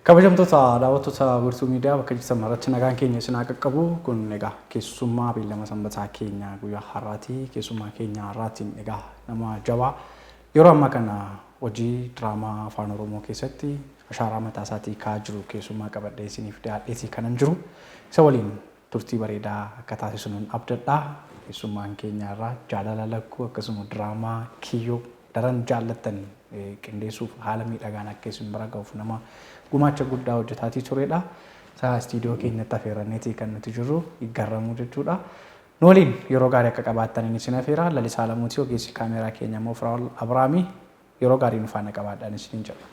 Kabajamtoota daawwattoota Wiirtuu Miidiyaa, bakka jirtan maratti nagaan keenya isin haa qaqqabu. Kun egaa keessummaa beellama sanbataa keenya guyyaa har'aati. Keessummaa keenya har'aatiin egaa nama jabaa yeroo ammaa kana hojii diraamaa Afaan Oromoo keessatti ashaaraa mataa isaatii kaa'aa jiru keessummaa qabadhee isiniif dhiyaadheetii kanan jiru. Isa waliin turtii bareedaa akka taasisnuun abdadha. Keessummaan keenya har'aa Jaalala Lakkuu akkasuma diraamaa Kiyyoo daran jaallattan qindeessuuf haala miidhagaan akka isin bira ga'uuf nama gumaacha guddaa hojjetaatii turedha. Isaa istiidiyoo keenyatti afeerranneetii kan nuti jirru Iggarramuu jechuudha. Nu waliin yeroo gaarii akka qabaattan isin afeera. Lalisaa Lamuutii, ogeessi kaameeraa keenya immoo Firaa'ol Abiraamii, yeroo gaarii nu faana qabaadhaan isiniin jedha.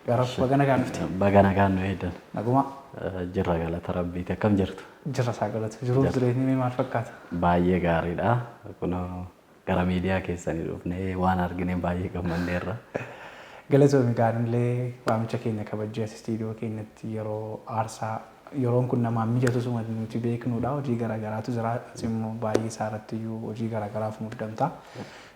Gara baga nagaan dhufte. Baga nagaan nu eedan. Naguma. Jirra, galata Rabbiiti. Akkam jirtu? Jirra, isaa galatu. Jiruuf jireenyi mee maal fakkaata? Baay'ee gaariidha. Kunoo gara miidiyaa keessanii dhufnee waan argineen baay'ee gammanneerra. Galatoomi, gaariillee waamicha keenya kabajjee as istiidiyoo keenyatti yeroo aarsaa yeroon kun namaan mijatu suma nuti beeknudha. Hojii garaagaraatu jira. Ati immoo baay'ee isaa irratti iyyuu hojii garaagaraaf muddamta.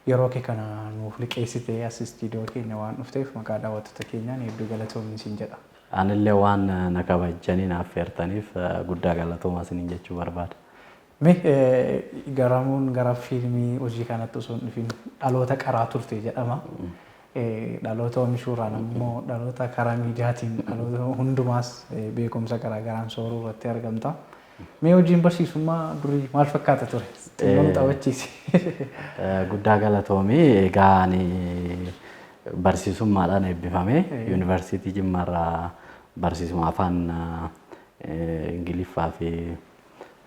Yeroo kee kana nuuf liqeessitee as istiidiyoo keenya waan dhufteef maqaa daawwattoota keenyaan hedduu galatoomi siin jedha. Anillee waan na kabajjanii na affeertaniif guddaa galatoomaa isiniin jechuu barbaada. Mee Garamuun gara fiilmii hojii kanatti osoo hin dhufin dhaloota qaraa turte jedhama. Dhaloota oomishuurraan ammoo dhaloota karaa miidiyaatiin dhaloota hundumaas beekumsa garaagaraan sooruu irratti argamta. Mee hojiin barsiisummaa durii maal fakkaata ture? Xinnoo nu taphachiisi. Guddaa galatoomii. Egaa ani barsiisummaadhaan eebbifame. Yuunivarsiitii Jimmaarraa barsiisuma afaan Ingiliffaa fi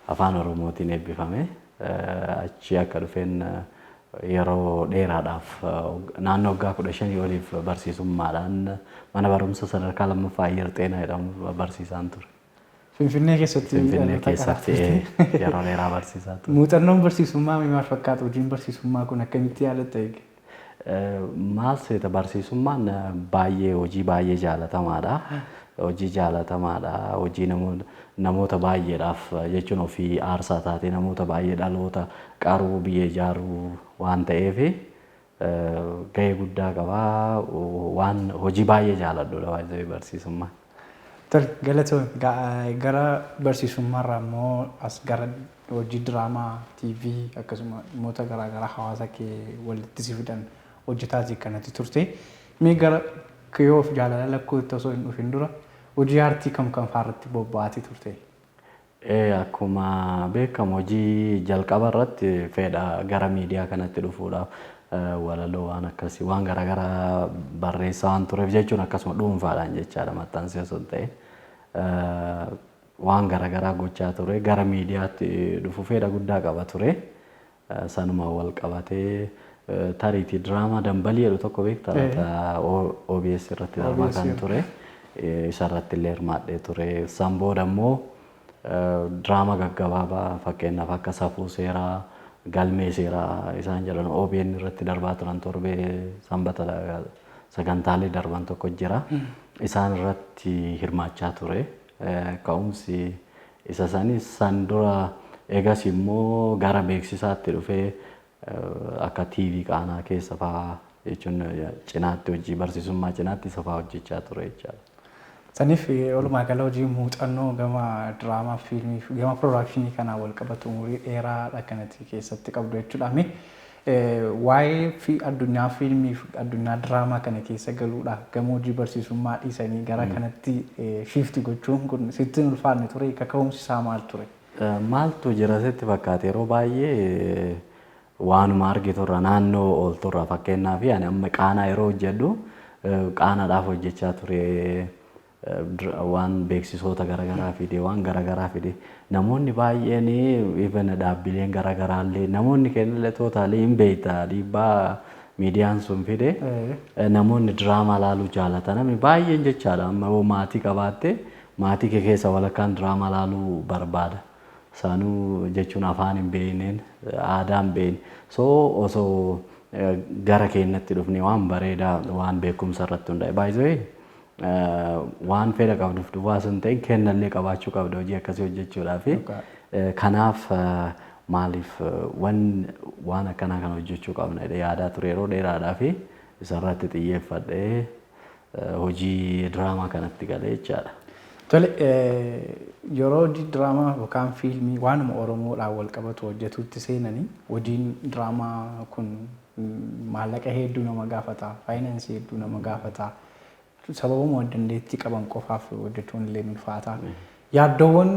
Afaan Oromootiin eebbifame. Achi akka dhufeen yeroo dheeraadhaaf, naannoo waggaa 15 oliif, barsiisummaadhaan mana barumsa sadarkaa lammaffaa Ayyar Xeenaa jedhamu barsiisaan ture. Finfinnee keessatti Finfinnee dhaloota qaraa keessatti turte. Yeroo dheeraa barsiisaa ture. Muuxannoon barsiisummaa mee maal fakkaata? Hojiin barsiisummaa kun akkamitti yaadatta eege? Maal seeta, barsiisummaan baay'ee hojii baay'ee jaalatamaadha. Hojii jaalatamaadha. Hojii namoota baay'eedhaaf jechuun ofii aarsaa taatee namoota baay'ee dhaloota qaruu, biyya ijaaruu waan ta'eef gahee guddaa qaba. Waan hojii baay'ee jaaladhudha baay'ee barsiisummaan. Tole, galatoomi. Gara barsiisummaarraa immoo as gara hojii diraamaa, TV akkasuma dhimmoota garaagaraa hawaasa kee walitti si fidan hojjetaatii kanatti turte. Mee gara Kiyyoof Jaalala Lakkuutti osoo hin dhufin dura hojii aartii kam kam fa'aa irratti bobba'aatii turte? Akkuma beekamu hojii jalqaba irratti fedha gara miidiyaa kanatti dhufuudhaaf walaloo waan akkasii waan garaagaraa barreessaa waan tureef, jechuun akkasuma dhuunfaadhaan jechaadha, maxxansee osoo hin ta'in waan garaagaraa gochaa ture, gara miidiyaatti dhufu fedha guddaa qaba ture. Sanuma wal qabatee tariitii diraamaa Dambalii jedhu tokko beektaa laata? OBS irratti darbaa kan ture. Isarratti illee hirmaadhee ture. San booda immoo diraamaa gaggabaabaa, fakkeenyaaf akka Safuu Seeraa, Galmee Seeraa isaan jedhan OBN irratti darbaa turan, torbee sanbata sagantaalee darban tokko jira. Isaan irratti hirmaachaa ture. Ka'umsi isa sanis san dura eegas immoo gara beeksisaatti dhufee akka TV Qaanaa keessa fa'aa, jechuun cinaatti hojii barsiisummaa cinaatti isa fa'aa hojjechaa ture jechaadha. Saniif walumaa gala hojii muuxannoo gama diraamaa, fiilmii fi gama piroodakshinii kanaan wal qabatu umurii dheeraadha kanatti keessatti qabdu jechuudha. Mee waa'ee fi addunyaa fiilmii fi addunyaa diraamaa kana keessa galuudhaaf gama hojii barsiisummaa dhiisanii gara kanatti shift gochuun kun sitti hin ulfaanne ture? Kaka'umsi isaa maal ture? Maaltu jira sitti fakkaate, yeroo baay'ee waanuma argiturra, naannoo oolturra, fakkeenyaaf ani amma Qaanaa yeroo hojjedhu Qaanaadhaaf hojjechaa ture, waan beeksisoota garaagaraa fide, waan garaagaraa fide, namoonni baay'een, even dhaabbileen garaagaraallee, namoonni kennillee totally hin beekta dhiibbaa miidiyaan sun fide, namoonni diraamaa laaluu jaalata namni baay'een jechaadha. Amma yoo maatii qabaatte, maatii kee keessa walakkaan diraamaa laaluu barbaada. Isaanuu jechuun afaan hin beekneen, aadaa hin beekne, so osoo gara keenyatti dhufnee waan bareedaa, waan beekumsa irratti hundaa'e, baay'ee waan fedha qabduuf duwwaa osoo hin ta'in kennallee qabaachuu qabda hojii akkasii hojjechuudhaaf. Kanaaf maaliif waan akkanaa kana hojjechuu qabna jedhee yaadaa ture yeroo dheeraadhaa fi Isarratti xiyyeeffadhee hojii diraamaa kanatti galee jechaadha. Tole, yeroo hojii diraamaa yookaan fiilmii waanuma Oromoodhaan wal qabatu hojjetuutti seenanii, hojiin diraamaa kun maallaqa hedduu nama gaafata, faayinaansii hedduu nama gaafata. Sababuma dandeettii qaban qofaaf hojjechuun illee ulfaata. Yaaddoowwan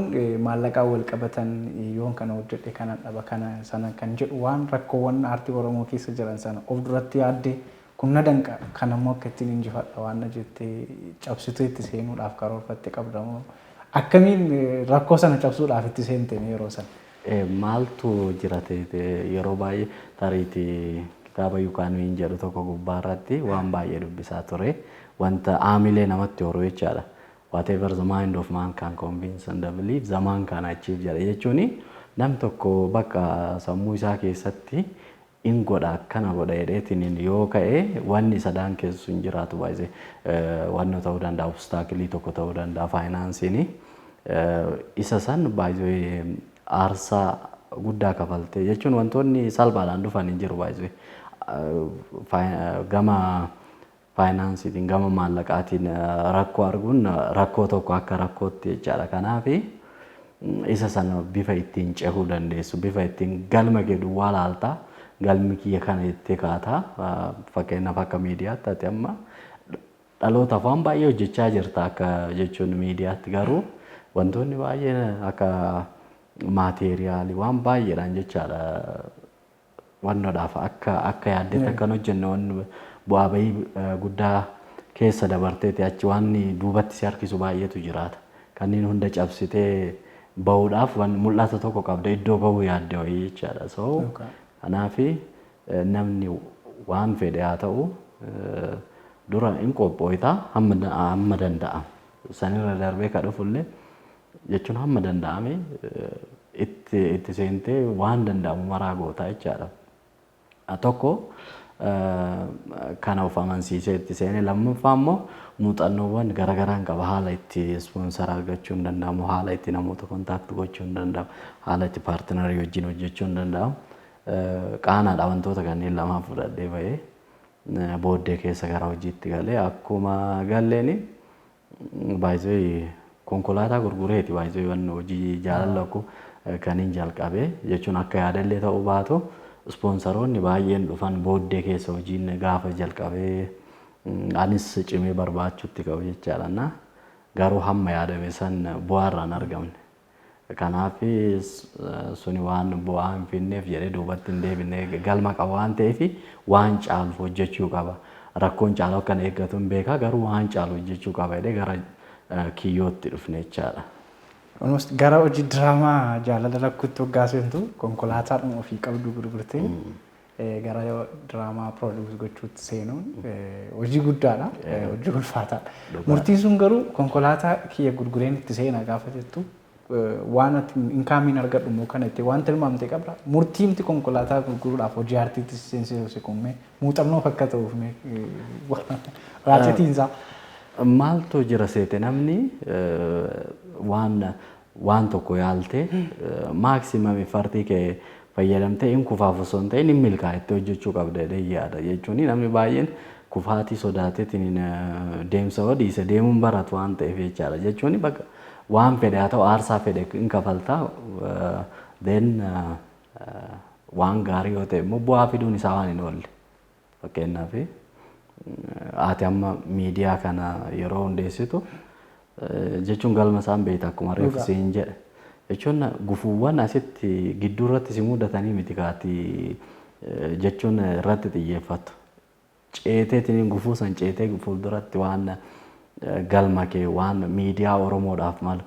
maallaqaan wal qabatan, yoon kana hojjedhe kana dhaba, kana sana kan jedhu, waan rakkoowwan aartii Oromoo keessa jiran sana of duratti yaaddee, kun na danqa, kan ammoo akka ittiin injifadha waan na jettee cabsituu itti seenuudhaaf karoorfatte qabda moo, akkamiin rakkoo sana cabsuudhaaf itti seente yeroo sana? Maaltu jira ta'e, yeroo baay'ee tariitii kitaaba Yukaanwiin jedhu tokko gubbaa irratti waan baay'ee dubbisaa ture. Wanta aamilee namatti horu jechaadha. "Whatever the mind of man can convince and believe, the man can achieve" jedha. Jechuun nam tokko bakka sammuu isaa keessatti in godha, akkana godha jedheetiin yoo ka'e, wanni isa daangessu hin jiraatu baay'ee. Wanni ta'uu danda'a, obstacle tokko ta'uu danda'a, faayinaansiin isa san baay'ee aarsaa guddaa kafaltee jechuun wantoonni salphaadhaan dhufan hin jiru baay'ee. Gama faayinaansiitiin, gama maallaqaatiin rakkoo arguun rakkoo tokko akka rakkootti jechaadha. Kanaaf isa sana bifa ittiin cehuu dandeessu, bifa ittiin galma kee duwwaa laaltaa, galmi kiyya kana jettee kaataa. Fakkeenyaaf akka miidiyaatti ati amma dhalootaaf waan baay'ee hojjechaa jirta akka jechuun miidiyaatti, garuu wantoonni baay'een akka maateeriyaalii waan baay'eedhaan jechaadha. Wannoodhaaf akka yaaddetti akkan hojjenne wanni bu'aa bahii guddaa keessa dabarteeti achi waan duubatti si harkisu baay'eetu jiraata. Kanneen hunda cabsitee bahuudhaaf waan mul'ata tokko qabda, iddoo gahuu yaadde wayii jechaadha. So kanaaf namni waan fedhe haa ta'u, dura hin qophooyta hamma danda'ame. Sanirra darbee ka dhufullee jechuun hamma danda'ame itti seentee waan danda'amu maraa goota jechaadha. Tokko kana of amansiisee itti seenee, lammaffaa immoo muuxannoowwan garagaraan qaba. Haala itti sponsor argachuu hin danda'amu, haala itti namoota contact gochuu hin danda'amu, haala itti partner wajjin hojjechuu hin danda'amu. Qaanaadha wantoota kanneen lamaan fudhadhee bahee booddee keessa gara hojiitti galee, akkuma galleeni baay'ee konkolaataa gurgureeti baay'ee wanni hojii jaalala kan hin jalqabe jechuun akka yaadallee ta'uu baatu, ispoonsaroonni baay'een dhufan booddee keessa hojiin gaafa jalqabee anis cimee barbaachuutti qabu jechaadha. Garuu hamma yaadame san bu'aa irraan argamne. Kanaaf suni waan bu'aa hin finneef jedhee duubatti hin deebine. Galma qaba waan ta'eef waan caalu hojjechuu qaba. Rakkoon caalu akkan eeggatu hin beekaa, garuu waan caalu hojjechuu qaba jedhee gara kiyyootti dhufne jechaadha. Almost gara hojii diraamaa Jaalala Lakkuutti waggaa seentu konkolaataadhuma ofii qabdu gurgurtee gara diraamaa produce gochuutti seenuun hojii guddaadha. Hojii ulfaataadha. Murtiin sun garuu konkolaataa kiyya gurgureen itti seena gaafa jettu, waan ati incomeiin argadhu immoo kana itti waan tilmaamte qabda. Murtiimti konkolaataa gurguruudhaaf hojii aartiitti seensisu kun mee muuxannoof akka ta'uuf mee raacitiinsaa. Maaltu jira seete, namni waan tokko yaaltee maximum effort kee fayyadamtee in kufaaf osoo hin ta'in in milkaa'etti hojjechuu qabda jedhee yaada. Jechuun namni baay'een kufaatii sodaateetiin deemsa yoo dhiise deemuun baratu waan ta'eef jechaadha. Jechuun bakka waan fedhe haa ta'u, aarsaa fedhe in kafaltaa, then waan gaarii yoo ta'e immoo bu'aa fiduun isaa waan hin oolle. Fakkeenyaaf ati amma miidiyaa kana yeroo hundeessitu jechuun galma isaan beekta akkuma reefu siin jedhe. Jechuun gufuuwwan asitti gidduu irratti si mudatanii miti kaati jechuun irratti xiyyeeffattu. Ceeteetiin gufuu san ceetee fuulduratti waan galma kee, waan miidiyaa Oromoodhaaf malu,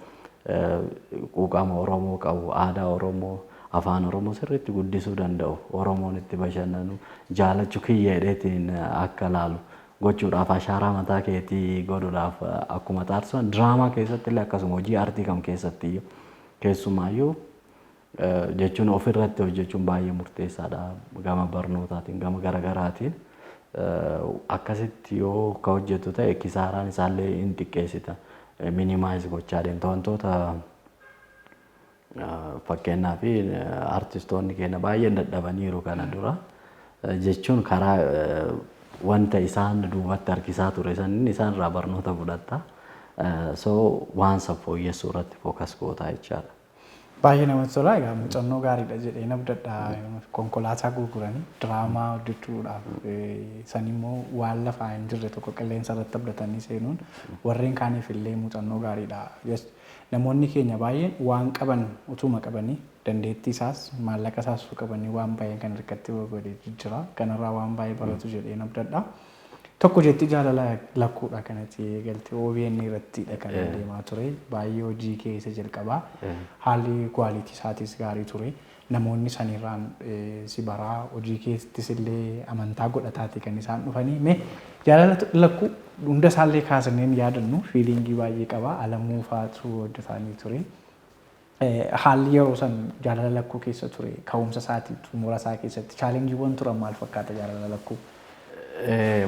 quuqama Oromoo qabu, aadaa Oromoo, afaan Oromoo sirriitti guddisuu danda'u, Oromoon itti bashannanu jaalachuu kiyya jedheetiin akka laalu gochuudhaaf, ashaaraa mataa keetii godhuudhaaf akkuma taasisan, diraamaa keessatti illee akkasuma, hojii aartii kam keessatti iyyuu keessumaayyuu jechuun ofirratti hojjechuun baay'ee murteessaadha, gama barnootaatiin, gama garaagaraatiin. Akkasitti yoo ka hojjetu ta'e kisaaraan isaallee hin xiqqeessita, minimize gochaa deemta. Wantoota fakkeenyaaf artistoonni keenya baay'een dadhabaniiru kana dura jechuun karaa Wanta isaan duubatti harkisaa ture sanin isaan irraa barnoota fudhatta. So waan san fooyyessuu irratti focus gootaa jechaadha. Baay'ee namatti tola. Egaa muuxannoo gaariidha jedhee nabdadha. Konkolaataa gurguranii diraamaa hojjechuudhaaf san immoo waan lafaa hin jirre tokko qilleensa irratti abdatanii seenuun warreen kaaniif illee muuxannoo gaariidha. Namoonni keenya baay'een waan qaban utuma qabanii, dandeettii isaas maallaqa isaas qabanii, waan baay'een kan harkatti godhee jira. Kanarraa waan baay'ee baratu jedhee nabdadha. Tokko jetti jaalala lakkuudha kanatti eegalte, OBN irrattidha kan deemaa ture. Baay'ee hojii keessa jalqabaa. Haalli quality isaatis gaarii ture. Namoonni sanirraan si baraa, hojii keessattis illee amantaa godhataati kan isaan dhufanii. Mee jaalala lakkuu hunda isaallee kaasneen yaadannu feeling baay'ee qaba. Alamuu fa'aatu hojjetaanii ture. Haalli yeroo san jaalala lakkuu keessa ture, ka'umsa isaatii xumura isaa keessatti challenge-iiwwan turan maal fakkaata jaalala lakkuu?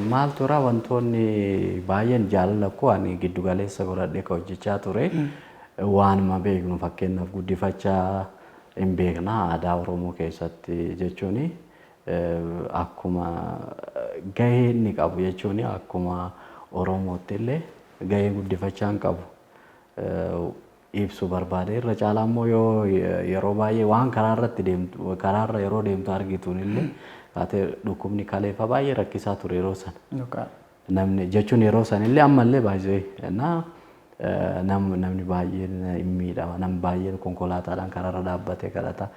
Maal tura, wantoonni baay'een jaalala lakkuu ani giddu galeessa godhadhee kan hojjechaa ture. Waanuma beeknu, fakkeenyaaf guddifachaa hin beekna aadaa Oromoo keessatti jechuun akkuma gahee inni qabu jechuun akkuma Oromootti illee gahee guddifachaa hin qabu ibsuu barbaade. Irra caalaa immoo yoo yeroo baay'ee waan karaa irratti deemtu, karaarra yeroo deemtu argituun illee kaatee, dhukkubni kaleeffa baay'ee rakkisaa ture yeroo sana. Namni jechuun yeroo san illee ammallee baay'ee na namni baay'een hin miidhama. Namni baay'een konkolaataadhaan karaarra dhaabbatee kadhata.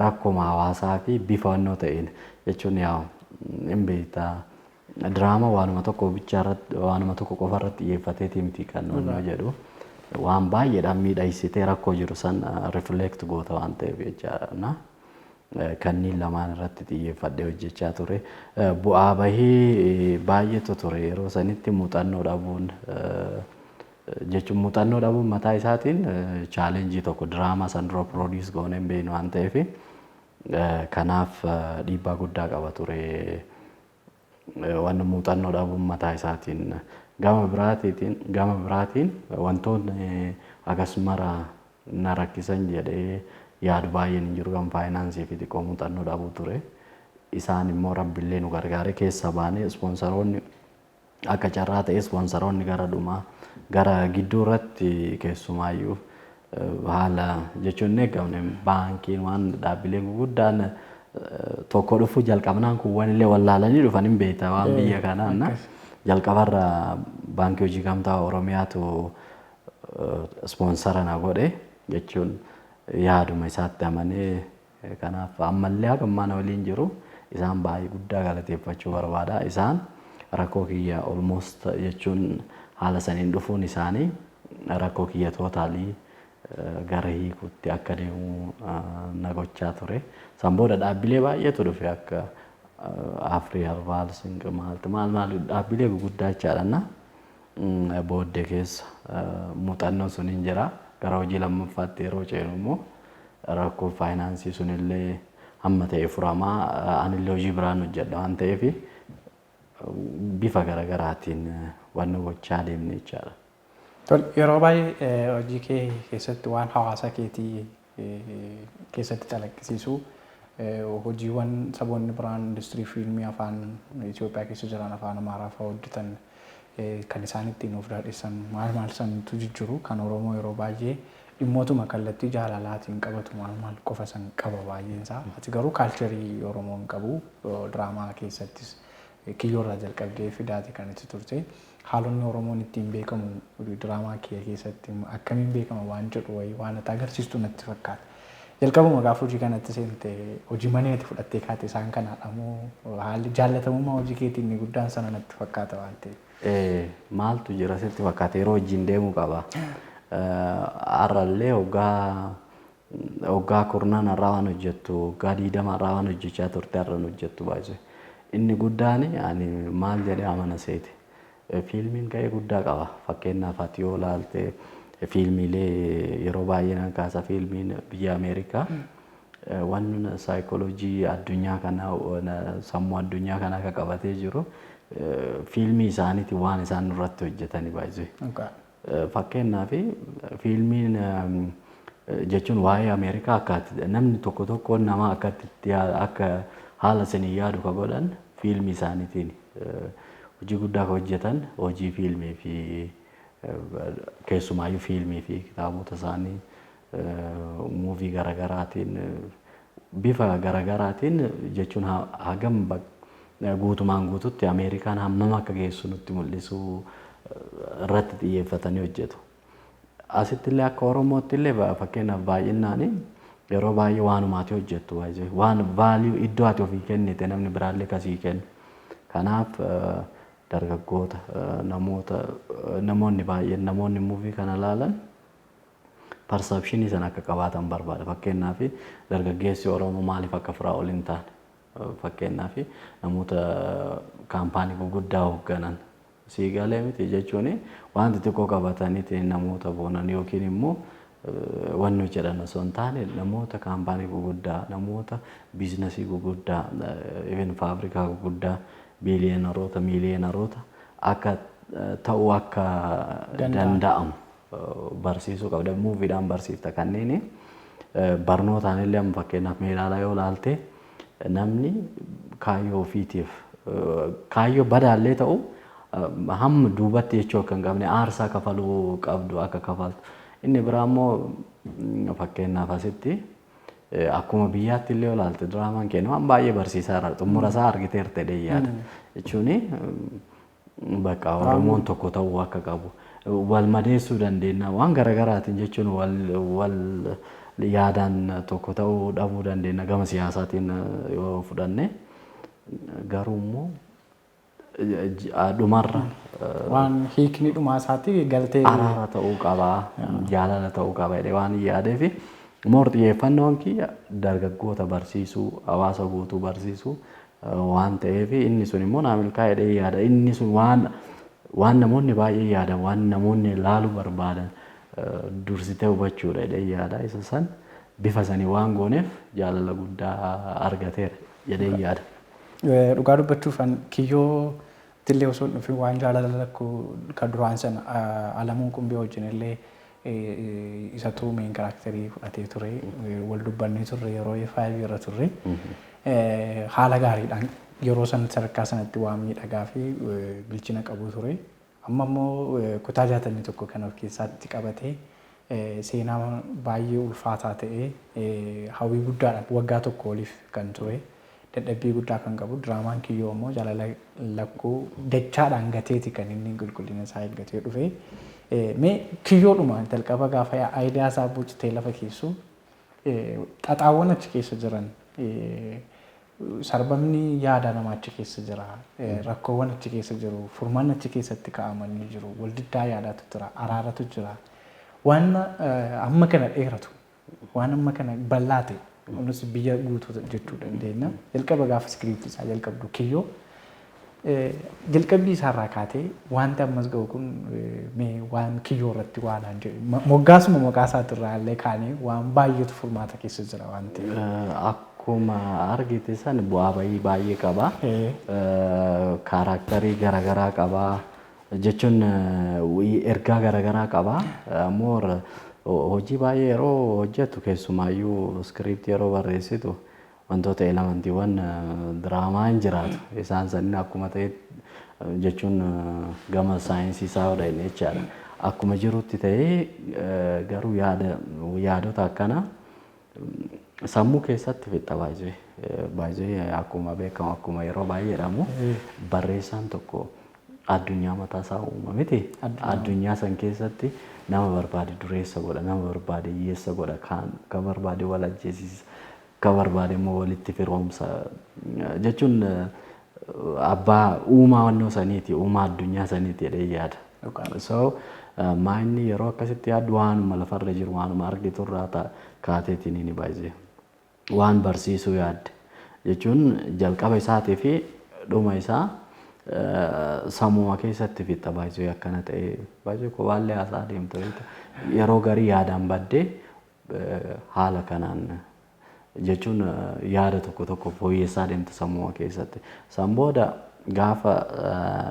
Rakkoma hawaasaa fi bifa wannoo ta'een jechuun yaa hin beektaa. Diraama waanuma tokko bichaa irratti, waanuma tokko qofa irratti xiyyeeffateeti miti kan wannoo jedhu. Waan baay'eedhaan miidhagsitee rakkoo jiru san rifleekt goota waan ta'eef jechaadha. Kanneen lamaan irratti xiyyeeffadhee hojjechaa ture. Bu'aa bahii baay'eetu ture yeroo sanitti. Muuxannoo dhabuun jechuun, muuxannoo dhabuun mataa isaatiin challenge tokko. Diraamaa san dura produce goonee hin beeknu waan ta'eef, kanaaf dhiibbaa guddaa qaba ture. Wanni muuxannoo dhabuun mataa isaatiin. Gama biraatiin wantoonni akkasumara na rakkisan jedhee yaadu baay'een hin jiru. Kan faayinaansii fi xiqqoo muuxannoo dhabuu ture. Isaan immoo rabbillee nu gargaare, keessa baanee ispoonsaroonni akka carraa ta'e ispoonsaroonni gara dhumaa gara gidduu irratti keessumaayyuu haala jechuun hin eegamne baankiin waan dhaabbileen guguddaan tokko dhufu jalqabnaan kuuwwan illee wallaalanii dhufan, hin beekta waan biyya kanaa. Jalqabarra Baankii Hojii Gamtaa Oromiyaatu ispoonsara na godhe jechuun yaaduma isaatti amanee, kanaaf ammallee haga ammaa na waliin jiru. Isaan baay'ee guddaa galateeffachuu barbaada. Isaan rakkoo kiyya almost jechuun haala saniin dhufuun isaanii rakkoo kiyya totally gara hiikuutti akka deemu na gochaa ture. San booda dhaabbilee baay'eetu dhufe, akka Afrii Herbal, Sinq, maalti maal maal, dhaabbilee guguddaa jechaadha. Booddee keessa muuxannoon sun hin jira. Gara hojii lammaffaatti yeroo ceenu immoo rakkoo faayinaansii sunillee hamma ta'e furamaa, anillee hojii biraan hojjedha waan ta'eef bifa garaagaraatiin wanni gochaa deemne jechaadha. Yeroo baay'ee hojii kee keessatti waan hawaasa keetii keessatti calaqqisiisu, hojiiwwan saboonni biraan industirii fiilmii afaan Itoophiyaa keessa jiran afaan Amaaraa fa'aa hojjetan kan isaan ittiin of daadhessan maal maal santu jijjiru, kan Oromoo yeroo baay'ee dhimmootuma kallattii jaalalaatiin qabatu maal maal qofa san qaba baay'een isaa. Ati garuu culture Oromoo hin qabu, diraamaa keessattis kiyyoorraa jalqabdee fidaate kan itti turte. Haalonni Oromoon ittiin beekamu diraamaa kee keessatti akkamiin beekama waan jedhu wayii waan ati agarsiistu natti fakkaata. Jalqabuma gaafa hojii kanatti seente hojii manee ati fudhattee kaate isaan kanaadha moo haalli jaallatamummaa hojii keetiin inni guddaan sana natti fakkaata waan ta'eef? Maaltu jira sitti fakkaata, yeroo wajjin deemuu qaba. Har'allee waggaa 10 har'aa waan hojjettu, waggaa 20 har'aa waan hojjechaa turte har'an hojjettu baay'ee. Inni guddaan ani maal jedhee amana seete? Fiilmiin gahee guddaa qaba. Fakkeenyaaf ati yoo ilaalte, fiilmiilee yeroo baay'ee nan kaasa, fiilmiin biyya Ameerikaa waan saayikooloojii addunyaa kanaa, sammuu addunyaa kanaa akka qabatee jiru fiilmii isaaniitiin waan isaan irratti hojjetanii baay'ee. Fakkeenyaaf fiilmiin jechuun waa'ee Ameerikaa akka namni tokko tokko nama akka akka haala sanii yaadu ka godhan fiilmii isaaniitiin. Hojii guddaa kan hojjetan hojii fiilmii fi keessumaayyuu fiilmii fi kitaabota isaanii movie garaagaraatiin, bifa garaagaraatiin, jechuun hagam guutumaan guututti Ameerikaan hammam akka geessu nutti mul'isuu irratti xiyyeeffatanii hojjetu. Asitti illee akka Oromootti illee, fakkeenyaaf, baay'inaan yeroo baay'ee waanumaati hojjettu, waan value iddoo ati ofii kennite namni biraallee kasii kennu. Kanaaf dargaggoota, namoota, namoonni baay'een, namoonni movie kana ilaalan perception sana akka qabaatan barbaada. Fakkeenyaaf, dargaggeessi Oromoo maaliif akka firaa ol hin taane, fakkeenyaaf namoota kaampaanii gurguddaa hoogganan, sii galee miti, jechuun waan xixiqqoo qabatanii namoota boonan yookiin immoo wanni jedhan osoo hin taane, namoota kaampaanii gurguddaa, namoota business gurguddaa, even faabrikaa gurguddaa, biiliyeenaroota, miiliyeenaroota akka ta'uu akka danda'amu barsiisuu qabda. Moviedhaan barsiifta kanneen barnootaan illee. Amma fakkeenyaaf meelaalaa yoo ilaalte, namni kaayyoo ofiitiif, kaayyoo badaallee ta'u, hamma duubatti jechuu akka hin qabne, aarsaa kafaluu qabdu akka kafaltu. Inni biraa immoo, fakkeenyaaf asitti akkuma biyyaatti illee ilaalte, diraamaan keenya waan baay'ee barsiisaa jira. Xumura isaa argiteerta jedhee yaada. Jechuun bakka Oromoon tokko ta'uu akka qabu, wal madeessuu dandeenya waan garaagaraatiin, jechuun wal yaadaan tokko ta'uu dhabuu dandeenya gama siyaasaatiin yoo fudhanne, garuu immoo dhumarra waan hiikni dhumaa isaatti galtee araara ta'uu qabaa, jaalala ta'uu qaba jedhee waan yaadeef, more xiyyeeffannoon kiyya dargaggoota barsiisuu, hawaasa guutuu barsiisuu waan ta'eef, inni sun immoo naa milkaa'ee jedhee yaada. Inni sun waan namoonni baay'ee yaadan, waan namoonni ilaaluu barbaadan dursitee hubachuudha jedhee yaada. Isa san bifa sanii waan gooneef jaalala guddaa argateera jedhee yaada. Dhugaa dubbachuuf, kiyyoo illee osoo hin dhufin, waan jaalala lakkuu kan duraan sana Alamuun Qumbee wajjin illee, isatu main character fudhatee ture, wal dubbannee turre yeroo F5 irra turre. Haala gaariidhaan yeroo san sadarkaa sanatti waan miidhagaa fi bilchina qabu ture. Amma immoo kutaa 61 kan of keessaatti qabatee, seenaa baay'ee ulfaataa ta'ee, hawwii guddaadhaan waggaa tokko oliif kan ture, dadhabbii guddaa kan qabu diraamaan kiyyoo immoo jaalala lakkuu dachaadhaan gateeti kan inni qulqullina isaa eeggatee dhufe. Mee kiyyoodhuma jalqaba gaafa idea isaa buucitee lafa keessu, xaxaawwan achi keessa jiran, sarbamni yaada namaa achi keessa jira, rakkoowwan achi keessa jiru, furmaanni achi keessatti kaa'amanii jiru, waldiddaa yaadaatu jira, araaratu jira. Waan amma kana dheeratu, waan amma kana bal'aa ta'e, kunis biyya guutuu jechuu dandeenya. Jalqaba gaafa script isaa jalqabdu, kiyyoo jalqabbii isaarraa kaatee wanti ammas ga'u kun, mee waan kiyyoo irratti waan aan jedhu, moggaasuma maqaa isaatirraa illee kaanee, waan baay'eetu furmaata keessa jira waan ta'eef. Akkuma argite san bu'aa bayii baay'ee qaba. Character garaagaraa qaba. Jechuun ergaa garaagaraa qaba. More hojii baay'ee yeroo hojjetu, keessumaayyuu script yeroo barreessitu, wantoota elementiiwwan diraamaa hin jiraatu. Isaan sanni akkuma ta'e, jechuun gama saayinsii isaa yoo dhaqne jechaadha. Akkuma jirutti ta'ee, garuu yaada yaadota akkanaa sammuu keessatti fixa baay'ee. Baay'ee akkuma beekamu, akkuma yeroo baay'ee jedhamu, barreessaan tokko addunyaa mataa isaa uuma miti. Addunyaa san keessatti nama barbaade dureessa godha, nama barbaade hiyyeessa godha, kan barbaade wal ajjeesisa, kan barbaade immoo walitti firoomsa. Jechuun abbaa uumaa wannoo saniiti, uumaa addunyaa saniiti jedhee yaada. So maayinni yeroo akkasitti yaaddu, waanuma lafarra jiru, waanuma argitu irraa kaateetiin ni baay'ee waan barsiisuu yaadde, jechuun jalqaba isaatii fi dhuma isaa sammuma keessatti fixa. Baay'ee akkana ta'ee, baay'ee kopaallee haasaa deemta, yeroo garii yaadaan baddee, haala kanaan, jechuun yaada tokko tokko fooyyessaa deemta sammuma keessatti. San booda gaafa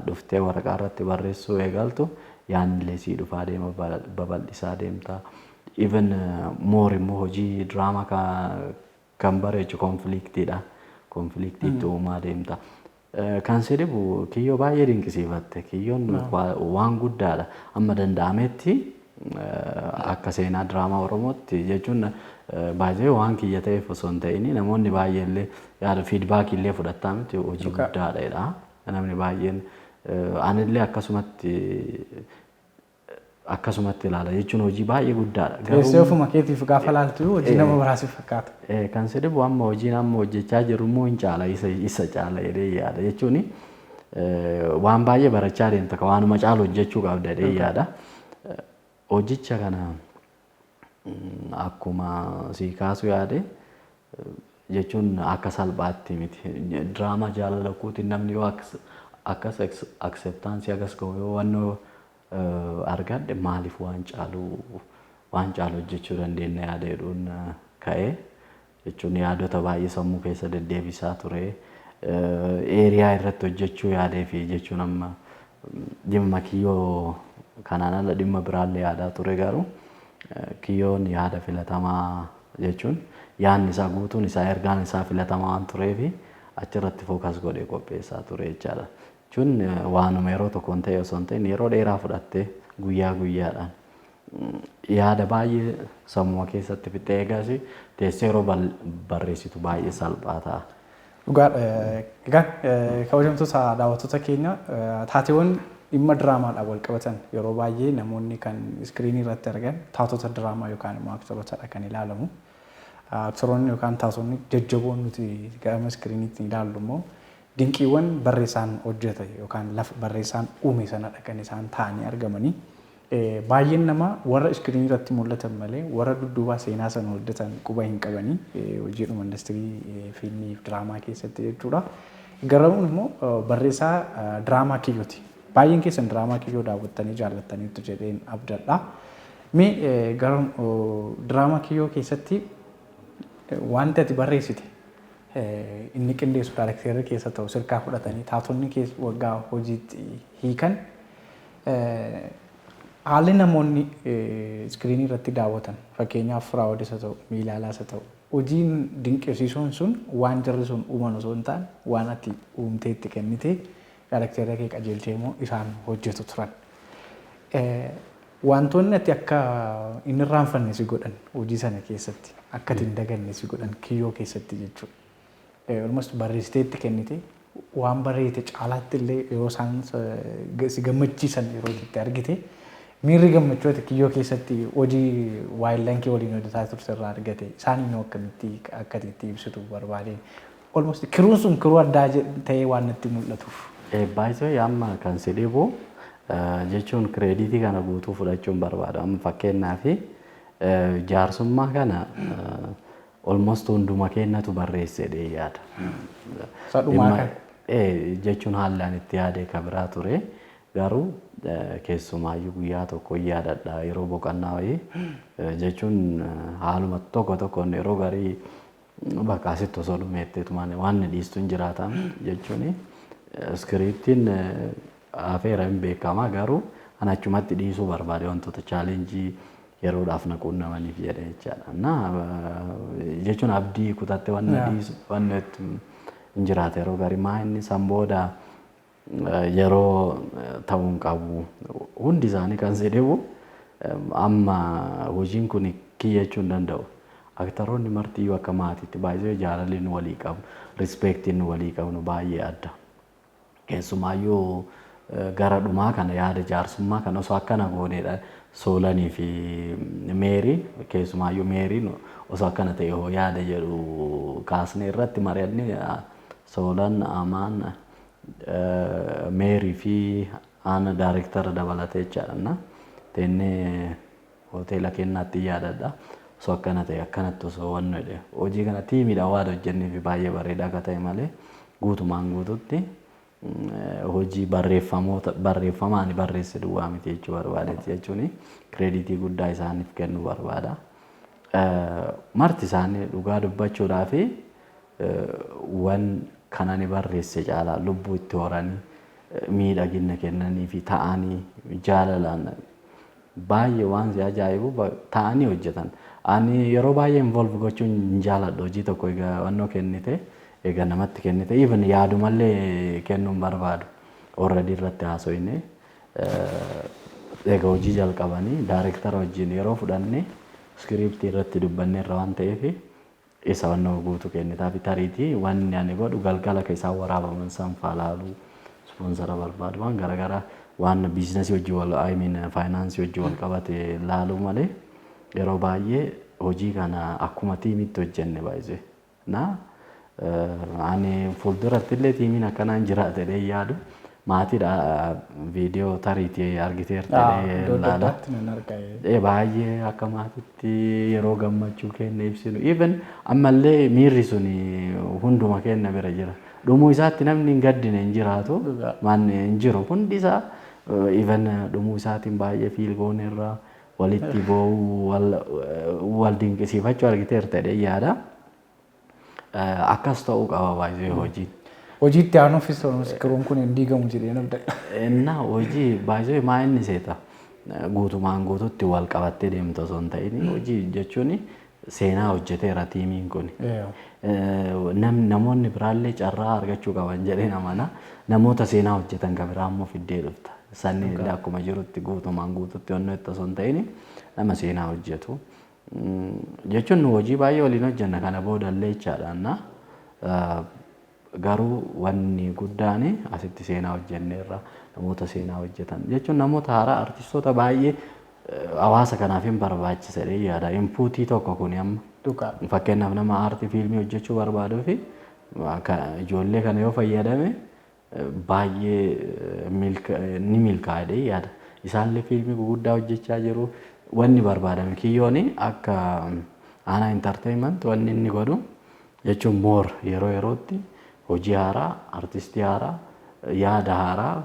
dhuftee waraqaa irratti barreessuu eegaltu, yaadnilee sii dhufaa deema, babal'isaa deemta. Even more immoo hojii diraamaa kan bareechu conflictiidha. Conflict itti uumaa deemta. Kan si dhibu Kiyyoo baay'ee dinqisiifatte. Kiyyoon waan guddaadha. Amma danda'ametti akka seenaa diraamaa Oromootti jechuun baay'ee waan kiyya ta'eef osoo hin ta'in, namoonni baay'ee illee yaada feedback illee fudhattaa miti, hojii guddaadha jedha. Namni baay'een anillee akkasumatti ilaala jechuun hojii baay'ee guddaadha. Teessee ofuma keetiif gaafa laaltu hojii nama biraasiif fakkaata. Kan si dhibu amma hojiin amma hojjechaa jiru immoo hin caala, isa caala jedhee yaada, jechuun waan baay'ee barachaa deemta, ka waanuma caalu hojjechuu qabda jedhee yaada. Hojicha kana akkuma sii kaasu yaade jechuun akka salphaatti miti. Diraamaa Jaalala Kuutiin namni yoo akkas acceptance akkas ga'u, yoo wannoo argadhe, maaliif waan caalu hojjechuu dandeenya yaada jedhuun ka'ee jechuun yaadota baay'ee sammuu keessa deddeebisaa ture. Area irratti hojjechuu yaadee fi jechuun amma dhimma Kiyyoo kanaan ala dhimma biraallee yaadaa ture, garuu Kiyyoon yaada filatamaa jechuun yaadni isaa guutuun isaa, ergaan isaa filatamaa waan tureefi achirratti focus godhee qopheessaa ture jechaadha. Jechuun waanuma yeroo tokkoon ta'e osoo hin ta'in, yeroo dheeraa fudhattee guyyaa guyyaadhaan yaada baay'ee sammuu keessatti fixee eegas teessee yeroo barreessitu baay'ee salphaa ta'a. Dhugaadha. Egaa kabajamtoota daawwattoota keenya, taateewwan dhimma diraamaadhaan wal qabatan yeroo baay'ee namoonni kan iskiriinii irratti argan taatota diraamaa yookaan immoo aktorootadha kan ilaalamu. Aktoroonni yookaan taatonni jajjaboon nuti gama iskiriiniitti ilaallu immoo dinqiiwwan barreessaan hojjete yookaan lafa barreessaan uume sanadha kan isaan ta'anii argamanii. Baay'een namaa warra iskiriinii irratti mul'atan malee warra dudduubaa seenaa sana hojjetan quba hin qabanii, hojiidhuma industirii fiilmii fi diraamaa keessatti jechuudha. Garramuun immoo barreessaa diraamaa Kiyyooti. Baay'een keessan diraamaa Kiyyoo daawwattanii jaallattaniitu jedheen abdadha. Mee gara diraamaa Kiyyoo keessatti wanti ati barreessite inni qindeessu daayirekteerri keessa ta'u sirkaa fudhatanii taatonni waggaa hojiitti hiikan, haalli namoonni iskiriinii irratti daawwatan, fakkeenyaaf Firaa'olis haa ta'u, Miilaalaas haa ta'u, hojiin dinqisiisuun sun waan jarri sun uuman osoo hin taane waan ati uumtee itti kennite, daayirekteerra kee qajeelchee immoo isaan hojjetu turan. Wantoonni ati akka inni irraanfanne si godhan, hojii sana keessatti akka ati hin daganne si godhan Kiyyoo keessatti jechuudha. Almost barreessitee itti kennite, waan barreessite caalaatti illee yeroo isaan si gammachiisan yeroo itti argite, miirri gammachuu ati Kiyyoo keessatti hojii waayillan kee waliin hojjetaa turte irraa argate isaan immoo akkamitti akka ati itti ibsitu barbaadeen, almost crew'n sun crew addaa ta'ee waan natti mul'atuuf. Baay'ee amma kan si dhibu jechuun credit kana guutuu fudhachuun barbaadu. Amma fakkeenyaaf jaarsummaa kana almost hunduma keenyatu barreesse jedhee yaada. Sadhumaa kan. Jechuun haalli ani itti yaade ka biraa ture. Garuu keessumaayyuu guyyaa tokko yaadadha, yeroo boqonnaa wayii jechuun haaluma tokko tokkoon yeroo garii bakka asitti osoo dhumeetteetumaan waan ni dhiistu hin jiraatan, jechuun script'iin hafeera hin beekama, garuu ani achumatti dhiisuu barbaade wantoota challenge yeroodhaaf na quunnamaniif jedhe jechaadha. Na jechuun abdii kutatte waan na dhiisu waan hin jiraate yeroo garii maa inni san booda yeroo ta'uu hin qabu. Hundi isaanii kan si dhibu amma hojiin kun kiyya jechuu hin danda'u. Aktaroonni martiyyuu akka maatiitti baay'ee jaalalli nu walii qabnu, respect'iin nu walii qabnu baay'ee adda. Keessumaayyuu gara dhumaa kana yaada jaarsummaa kana osoo akkana gooneedha, Soolanii fi Meeriin, keessumaayyuu Meeriin osoo akkana ta'e hoo yaada jedhu kaasnee irratti mari'annee, Soolan, Amaan, Meerii fi ana daayirektara dabalatee jechaadha. Teennee hoteela kennaatti yaadadha. Osoo akkana ta'e, akkanatti osoo wannu jedhe, hojii kana team'iidhaan waan hojjennee fi baay'ee bareedaa akka ta'e malee guutumaan guututti hojii barreeffamoota barreeffamaan barreesse duwwaa miti jechuu barbaadetti, jechuun credit guddaa isaaniif kennuu barbaada. Marti isaanii dhugaa dubbachuudhaa fi wan kana ni barreesse caalaa lubbuu itti horanii, miidhagina kennanii fi ta'anii jaalalaan baay'ee waan si ajaa'ibu ta'anii hojjetan. Ani yeroo baay'ee involve gochuun hin jaaladhu, hojii tokko egaa wannoo kennite Egaa namatti kennite, even yaadumallee kennuun barbaadu. Already irratti haasofne, egaa hojii jalqabanii director wajjin yeroo fudhanne script irratti dubbanne irra waan ta'eef isa wannoo guutuu kennitaa fi tariitii wanni ani godhu galgala ka isaan waraabaman san faalaaluu, sponsor barbaadu, waan garaagaraa, waan business hojii wal, I mean, finance hojii wal qabate laaluu malee yeroo baay'ee hojii kana akkuma teamitti hojjenne baay'ee. Na ani fuulduratti illee teamiin akkanaan jiraate jedhee yaadu maatiidha, viidiyoo tariitii argiteerta jedhee Iddoo adda laala. addaatti nan arga. Baay'ee akka maatitti yeroo gammachuu keenya ibsinu, even ammallee miirri sun hunduma keenya bira jira. Dhumuu isaatti namni hin gaddine hin jiraatu. Manni hin jiru, hundi isaa even dhumuu isaatiin baay'ee feel goone irraa walitti boo'uu, wal dinqisiifachuu argiteerta jedhee yaada. Akkas ta'uu qaba baay'ee hojiin. Hojii itti aanuufis kiruun kun hin diigamu jedhee abdadha. Innaa hojii baay'ee maa inni seeta, guutumaan guututti wal qabattee deemtu osoo hin ta'in, hojii jechuun seenaa hojjeteera teamiin kun. Namoonni biraallee carraa argachuu qaban jedhee amana. Namoota seenaa hojjetan kan biraa immoo fiddee dhufta. Sanni illee akkuma jirutti guutumaan guututti onnoo itti osoo hin ta'in nama seenaa hojjetu. Jechuun nu hojii baay'ee waliin hojjenna kana boodallee jechaadha. Garuu wanni guddaan asitti seenaa hojjenneerra, namoota seenaa hojjetan jechuun namoota haaraa, artistoota baay'ee hawaasa kanaaf hin barbaachisa jedhee yaada. Input tokko kuni amma. Fakkeenyaaf nama aartii fiilmii hojjechuu barbaaduu fi ijoollee kana yoo fayyadame baay'ee ni milkaa'a jedhee yaada. Isaallee fiilmii guguddaa hojjechaa jiru. Wanni barbaadame kiyyoon akka Aanaa Entertainment wanni inni godhu jechuun more yeroo yerootti hojii haaraa, artistii haaraa, yaada haaraa,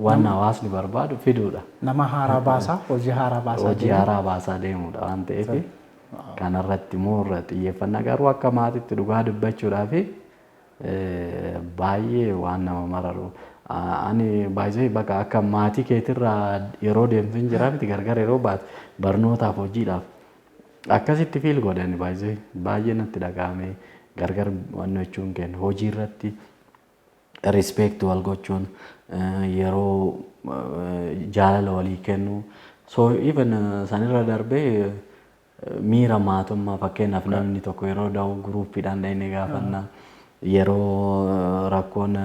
waan hawaasni barbaadu fiduudha. Nama haaraa baasaa, hojii haaraa baasaa. Hojii haaraa baasaa deemuudha waan ta'eef kanarratti more xiyyeeffannaa. Garuu akka maatiitti dhugaa dubbachuudhaaf baay'ee waan nama mararu. Ani baay'ee bakka akka maatii keetirraa yeroo deemtu hin jira miti, gargar yeroo baate barnootaaf, hojiidhaaf, akkasitti feel godhani baay'ee baay'ee natti dhaga'ame. Gargar wanni jechuun kennu hojii irratti respect wal gochuun, yeroo jaalala walii kennu, so even sanirra darbee miira maatummaa, fakkeenyaaf namni tokko yeroo da'u groupiidhaan dhaqnee gaafanna, yeroo rakkoon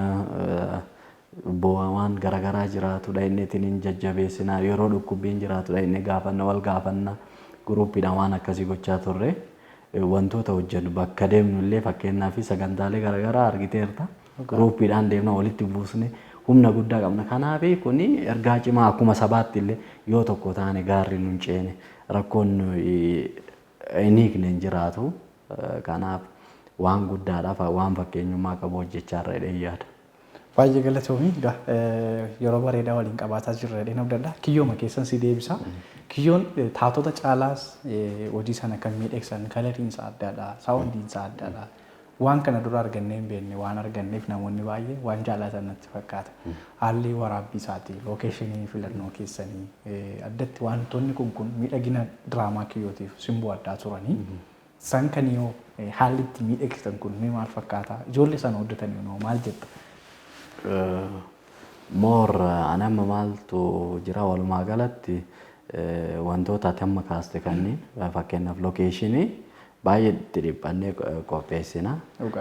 waan garaagaraa jiraatu dhaqneetiin hin jajjabeessina, yeroo dhukkubbiin jiraatu dhaqnee gaafanna, wal gaafanna, groupiidhaan waan akkasii gochaa turre. Wantoota hojjennu bakka deemnu illee, fakkeenyaaf sagantaalee garaagaraa argiteerta, groupiidhaan deemna, walitti buusne humna guddaa qabna. Kanaaf kuni ergaa cimaa, akkuma sabaatti illee yoo tokko taane gaarri nun ceene, rakkoon hin hiikne hin jiraatu. Kanaaf waan guddaadhaaf waan fakkeenyummaa qabu hojjechaa irra jedhee yaada. Baay'ee galatoomii. Egaa yeroo bareedaa waliin qabaataa jirra jedheen abdadha. Kiyyooma keessan si deebisa. Kiyyoon taatota caalaas hojii sana kan miidhagsan coloriin isaa addaadha, soundiin isaa addaadha. Waan kana dura argannee hin beekne waan arganneef namoonni baay'ee waan jaalatan natti fakkaata. Haalli waraabbii isaatii, location filannoo keessanii, addatti wantoonni kun miidhagina diraamaa kiyyootiif simboo addaa turanii. San kan yoo haalli itti miidhagsitan kun mee maal fakkaata? Ijoollee sana hojjetanii noo maal jetta? More ani amma maaltu jira, walumaa galatti wantoota ati amma kaaste kanneen, fakkeenyaaf location baay'ee itti dhiphannee qopheessina.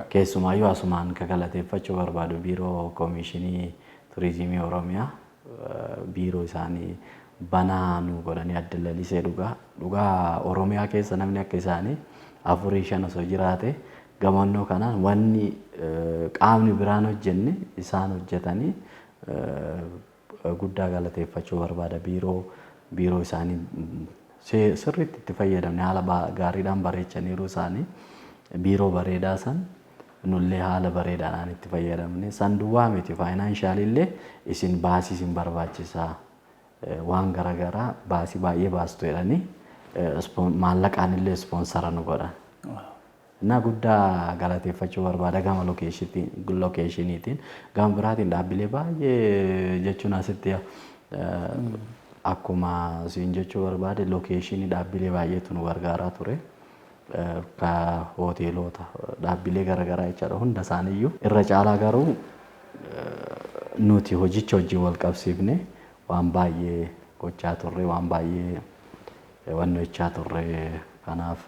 Keessumaayyuu asumaan ka galateeffachuu barbaadu biiroo Koomishinii Turizimii Oromiyaa, biiroo isaanii banaa nu godhanii adda lalisee, dhugaa dhugaa Oromiyaa keessa namni akka isaanii afurii shan osoo jiraate gamannoo kanaan wanni qaamni biraan hojjenne isaan hojjetanii guddaa galateeffachuu barbaada. Biiroo isaanii sirriitti itti fayyadamne, haala gaariidhaan bareechaniiru isaanii biiroo bareedaa san, nullee haala bareedaadhaan itti fayyadamne. San duwwaa miti, financially isin baasii isin barbaachisaa, waan garaagaraa baasii baay'ee baastu jedhanii maallaqaan illee sponsor nu godhan. እና guddaa galateeffachuu barbaada gama locationiitiin. Gama biraatiin dhaabbilee baay'ee jechuun asitti akkuma siin jechuu barbaade location dhaabbilee baay'eetu nu gargaaraa ture. Ka hoteelota, dhaabbilee garaagaraa jechaadha, hunda isaaniiyyuu. Irra caalaa garuu nuti hojicha wajjin wal qabsiifne waan baay'ee gochaa turre, waan baay'ee wanni hojjechaa turre. Kanaaf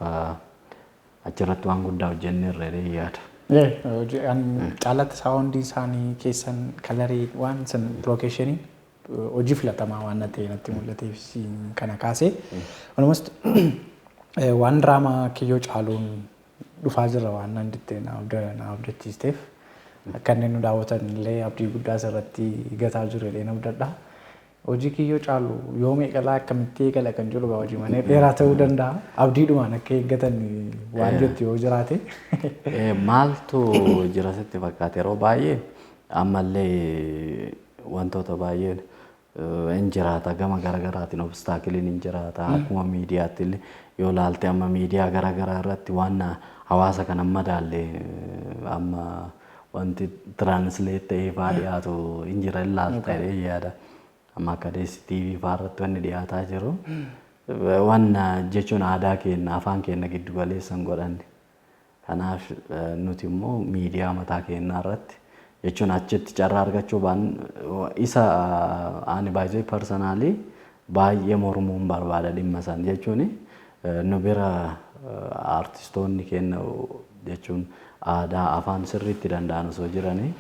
achirratti waan guddaa hojjenne irra yaada. Caalatti sound isaanii keessan, colorii waan san, locationiin hojii filatamaa waan ta'e natti mul'ateef kana kaasee. Almost waan diraamaa Kiyyoo caaluun dhufaa jira waan nan jettee na abdachiisteef, kanneen nu daawwatan illee abdii guddaa asirratti gataa jiru jedhee na abdadha. Hojii Kiyyoo caalu yoom eegalaa, akkamitti eegala kan jedhu hojii manee dheeraa ta'uu danda'a. Abdiidhumaan akka eeggatan waan jettu yoo jiraate. Maaltu jira sitti fakkaate? Yeroo baay'ee ammallee wantoota baay'een hin jiraata, gama garaagaraatiin obstacleiin hin jiraata. Akkuma miidiyaatti illee yoo laalte, amma miidiyaa garaagaraa irratti waan hawaasa kana madaalle amma wanti translate ta'ee fa'aa dhiyaatu hin jira, hin laalta jedhee yaada. Amma akka DSTV fa'aa irratti wanni dhiyaataa jiru wanna jechuun aadaa keenya, afaan keenya giddu galeessa hin godhanne. Kanaaf nuti immoo miidiyaa mataa keenyaa irratti jechuun achitti carraa argachuu baan isa ani baay'ee personally baay'ee mormuun barbaada dhimma san. Jechuun nu bira artistoonni keenya jechuun aadaa, afaan sirriitti danda'an osoo jiranii,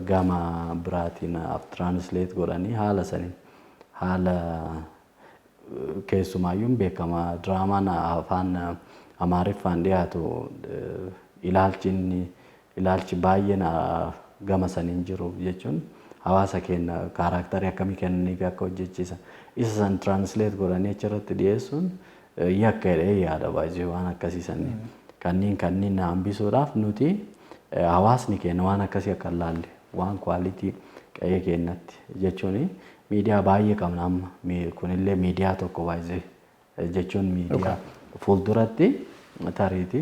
gama biraatiin translate godhanii haala saniin, haala keessumaayyuu beekama diraamaan afaan Amaariffaan dhiyaatu ilaalchi inni ilaalchi baay'een gama saniin jiru jechuun hawaasa keenya characterii akkamii kennanii akka hojjechiisan isa san translate godhanii achirratti dhiyeessuun yakka jedhee yaada baay'ee. Waan akkasiisanii kanneen hambisuudhaaf nuti hawaasni keenya waan akkasii akka hin laalle, waan quality qe'ee keenyatti jechuun miidiyaa baay'ee qabna. Amma kunillee miidiyaa tokko baay'ee jechuun miidiyaa fuulduratti tariiti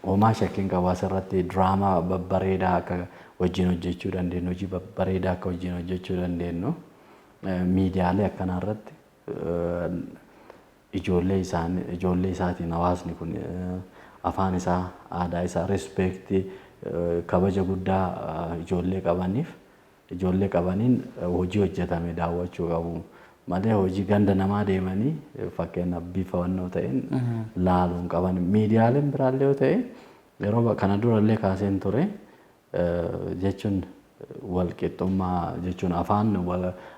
homaa shakkiin qabu asirratti diraamaa babbareedaa akka wajjin hojjechuu dandeenyu, hojii babbareedaa akka wajjin hojjechuu dandeenyu. Miidiyaalee akkanaa irratti ijoollee isaanii, ijoollee isaatiin hawaasni kun afaan isaa, aadaa isaa respectii, kabaja guddaa ijoollee qabaniif, ijoollee qabaniin hojii hojjetame daawwachuu qabu malee hojii ganda namaa deemanii fakkeenyaaf bifa wannoo ta'een laaluun qaban. Miidiyaaleen biraallee yoo ta'e, yeroo kana durallee kaaseen ture jechuun walqixxummaa jechuun afaan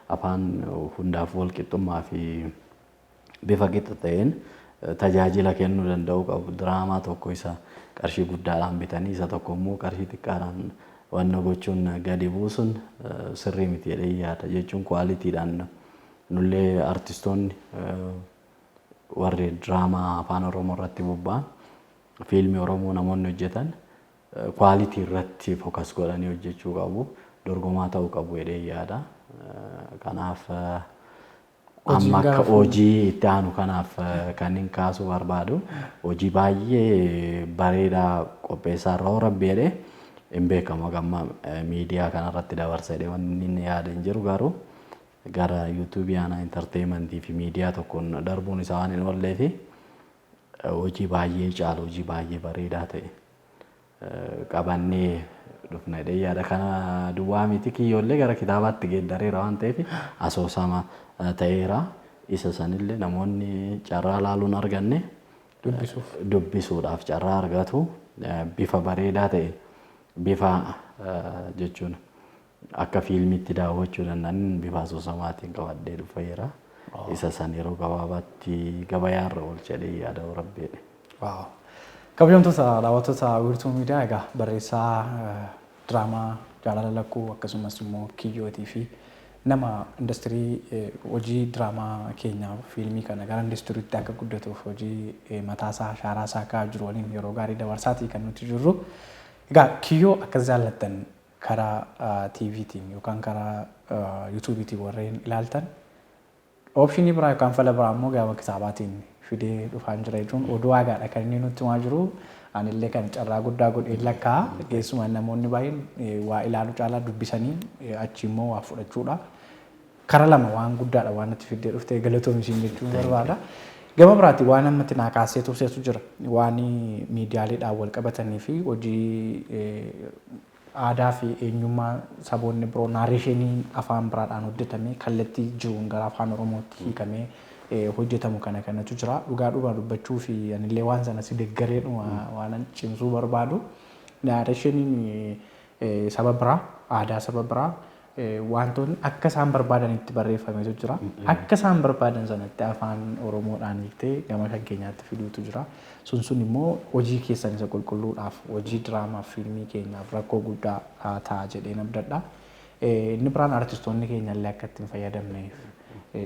afaan hundaaf walqixxummaa fi bifa qixa ta'een tajaajila kennuu danda'uu qabu. Diraamaa tokko isa qarshii guddaadhaan bitanii isa tokko immoo qarshii xiqqaadhaan wanna gochuun gadi buusuun sirrii miti jedhee yaada. Jechuun qualitydhaan nullee artistoonni warri diraamaa afaan Oromoo irratti bobba'an, fiilmii Oromoo namoonni hojjetan quality irratti focus godhanii hojjechuu qabu. Dorgomaa ta'uu qabu jedhee yaada. Kanaaf amma akka hojii itti aanu kanaaf kan hin kaasuu barbaadu hojii baay'ee bareedaa qopheessaa irra rabbi jedhee hin beekamu gamma miidiyaa kanarratti dabarsa jedhee wanni inni yaada hin jiru, garuu gara YouTubeii aanaa entertainmentii fi miidiyaa tokkoon darbuun isaa waan hin oollee fi hojii baay'ee caalu, hojii baay'ee bareedaa ta'e qabannee dhufna jedhee yaada. Kana duwwaa miti, Kiyyoollee gara kitaabaatti geeddareera waan ta'eef asoosama ta'eera. Isa sanillee namoonni carraa laaluun arganne dubbisuuf dubbisuudhaaf carraa argatu. Bifa bareedaa ta'e, bifa jechuun akka fiilmiitti daawwachuu danda'an bifa asoosamaatiin qabadhee dhufeera. Isa san yeroo gabaabaatti gabayaarra oolchadhee yaada, rabbi jedhe. Wow. Kabajamtoota daawwattoota Wiirtuu Miidiyaa, egaa barreessaa diraamaa Jaalala Lakkuu akkasumas immoo Kiyyootii fi nama industirii hojii diraamaa keenyaa fiilmii kana gara industiriitti akka guddatuuf hojii mataasaa, ashaaraa isaa kaa'aa jiru waliin yeroo gaarii dabarsaatii kan nuti jirru. Egaa Kiyyoo akkas jaallattan karaa TVtiin yookaan karaa YouTubeiitiin warreen ilaaltan, optionii biraa yookaan fala biraa immoo gama kitaabaatiin fidee dhufaa jira jechuun oduu hagaadha kan inni nutti himaa jiru. Anillee kan carraa guddaa godhee lakkaa, keessumaa namoonni baay'een waa ilaaluu caalaa dubbisanii achi immoo waa fudhachuudha. Kara lama waan guddaadha waan natti fiddee dhuftee, galatoomi siin jechuun barbaada. Gama biraatti waan ammatti naa kaasee turseetu jira. Waan miidiyaaleedhaan wal qabatanii fi hojii aadaa fi eenyummaa saboonni biroo narration afaan biraadhaan hojjetamee kallattii jiruun gara afaan Oromootti hiikamee hojjetamu kana kanatu jira. Dhugaa dhugaa dubbachuu fi anillee waan sana si deeggareedhuma waan cimsuu barbaadu. Narrationiin saba biraa, aadaa saba biraa, wantoonni akka isaan barbaadanitti barreeffametu jira. Akka isaan barbaadan sanatti afaan Oromoodhaan hiiktee gama kan keenyaatti fiduutu jira. Sun immoo hojii keessan isa qulqulluudhaaf, hojii diraamaaf, fiilmii keenyaaf rakkoo guddaa ta'a jedheen abdadha. Inni biraan artistoonni keenya illee akka ittiin fayyadamneef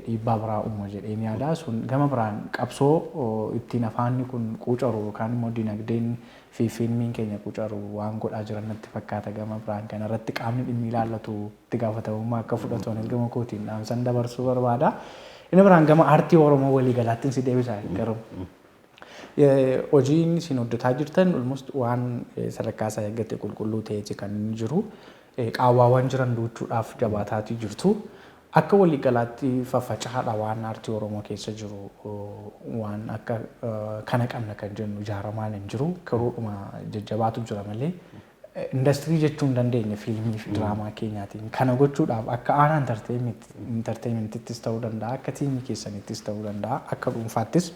dhiibbaa biraa uuma jedheen yaada. Sun gama biraan qabsoo ittiin afaanni kun quucaru yookaan immoo dinagdeen fi fiilmiin keenya quucaru waan godhaa jiran natti fakkaata. Gama biraan kanarratti qaamni dhimmi ilaallatu itti gaafatamummaa akka fudhatu anis gama kootiin dhaamsan dabarsuu barbaada. Inni biraan gama aartii Oromoo waliigalaatti si deebisa garuu. Hojiin isin hojjetaa jirtan almost waan sadarkaa isaa eeggate qulqulluu ta'eeti kan inni jiru. Qaawwaawwan jiran duuchuudhaaf jabaataatii jirtu. Akka waliigalaatti faffacaadha waan aartii Oromoo keessa jiru, waan akka kana qabna kan jennu ijaaramaan hin jiru. Karuudhuma jajjabaatu jira malee indastirii jechuu hin dandeenye fiilmii fi diraamaa keenyaatiin. Kana gochuudhaaf akka aanaa entertainmentittis ta'uu danda'a, akka tiimii keessanittis ta'uu danda'a, akka dhuunfaattis